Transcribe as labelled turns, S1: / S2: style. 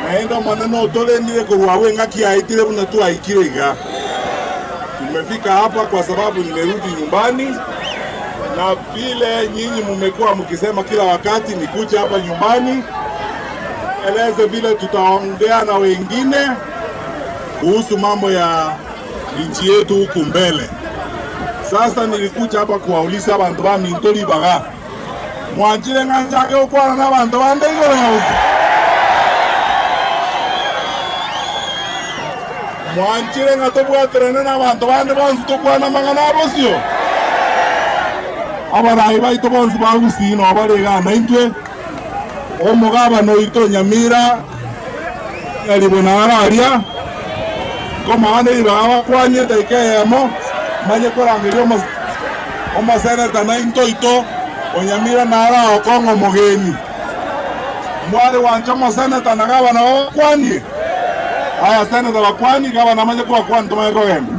S1: Naende Omonene otorendire korwa agwo engaki yaetire buna twaikire iga. Tumefika hapa kwa sababu nimerudi nyumbani, na vile nyinyi mumekuwa mkisema kila wakati nikuje hapa nyumbani eleze vile tutaongea na wengine kuhusu mambo ya nchi yetu huku mbele. Sasa nilikuja hapa kuwauliza abanto baminto ribaga, mwanchire ng'a nchake gokwana nabanto bande igoro ya gose? Mwanchire ng'a tobwaterane nabanto bande bonsi tokwane amang'ana a bosio? Abarai baito bonsi ba Gusii noo bare igaa naintwe, Omogabana oito Nyamira Nyaribo naro aria, nkomoa ribaga bakwanie edaika eyemo, manye korangeria omoseneta nainto oito o Nyamira naro agokong'a omogeni. Mware gwancha omoseneta na gabana babakwanie? Aya seneta bakwanie, gabana amanye kobakwania tomanye kogenda.